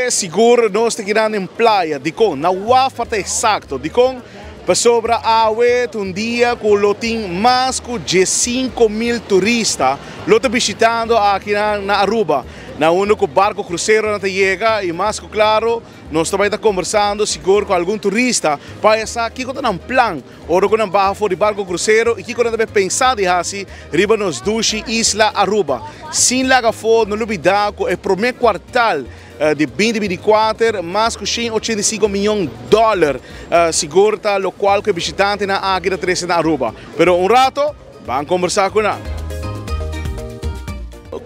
Awe sigur nos ta keda den playa. Dikon? Na Wafa ta eksakto. Dikon? Pasobra awe ta un dia ku lo tin mas ku 15,000 turista lo ta bishitando aki na Aruba. Na unda ku barko kruseronan ta yega i mas ku klaro nos ta bai ta kombersando sigur ku algun turista pa e sa kiko ta nan plan ora ku nan baha for di barko krusero i kiko nan ta bai pensa di hasi riba nos dushi isla Aruba. Sin laga afó no lubidá ku e promé kuartal di 2024 mas ku 185 miyon dòler sigur ta lokual ku e bishitantenan aki ta trese na Aruba. Pero un rato ban kombersá ku nan.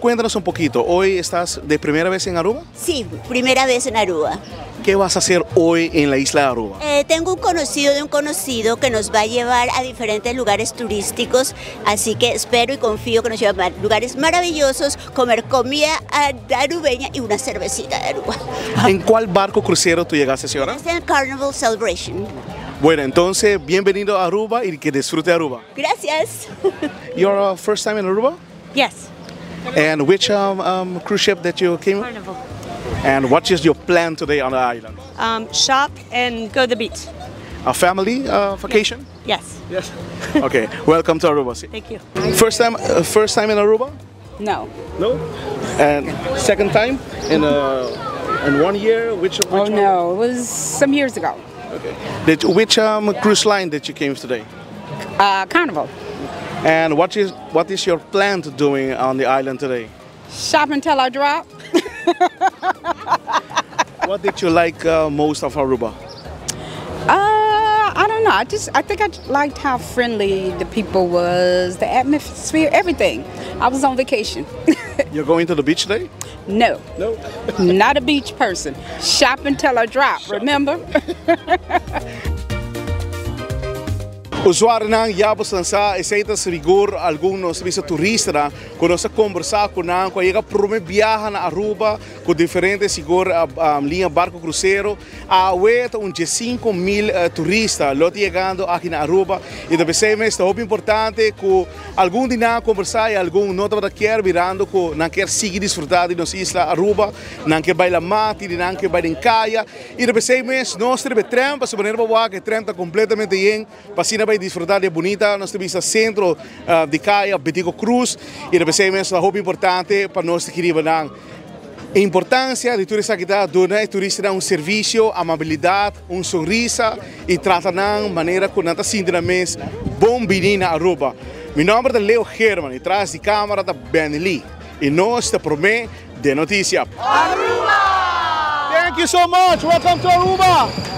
Cuéntanos un poquito, hoy estás de primera vez en Aruba? Sí, primera vez en Aruba. ¿Qué vas a hacer hoy en la isla de Aruba? Tengo un conocido de un conocido que nos va a llevar a diferentes lugares turísticos, así que espero y confío que nos lleve a lugares maravillosos, comer comida arubeña y una cervecita de Aruba. ¿En cuál barco crucero tú llegaste, señora? Es el Carnival Celebration. Bueno, entonces, bienvenido a Aruba y que disfrute Aruba. Gracias. Your first time in Aruba? Yes. And which cruise ship that you came? Carnival. And what is your plan today on the island? Shop and go to the beach. A family vacation? Yes. Yes. Okay, welcome to Aruba. Thank you. First time in Aruba? No. No? And second time in one year? Which Oh, one? no, it was some years ago. Okay. Which cruise line did you came today? Carnival. And what is your plan to doing on the island today? Shop until I drop. What did you like most of Aruba? I don't know. I think I liked how friendly the people was, the atmosphere, everything. I was on vacation. You're going to the beach today? No. No. Not a beach person. Shop until I drop, Shop. Remember? Usuarionan ya bo sa esey ta sigur algun nos bisa turistanan cu nos a conversa cu nan cu a yega prome biaha na Aruba cu diferente sigur linea barco crucero. Awe ta un 15,000 turista lo ta yegando aki na Aruba y ta pesey mes ta hopi importante cu algun di nan a conversa y algun no tabata kier mirando cu nan kier sigui disfruta di nos isla Aruba, nan kier bay lama, tin di nan kier bay den caya y ta pesey mes nos ta riba e tren pasobra manera bo wak e tren ta completamente yen pa asina bay disfruta di e bunita nos ta bisa centro di caya Betico Croes y ta pesey mes ta hopi importante pa nos ta kiriba nan. Importancia di tur esaki ta duna e turistanan un servicio, amabilidad, un sonrisa y trata nan manera cu nan ta sinti nan mes bon bini na Aruba. Mi nomber ta Leo Geerman y tras di camera ta Benny Lee y nos ta prome den noticia. Aruba! Thank you so much! Welcome to Aruba!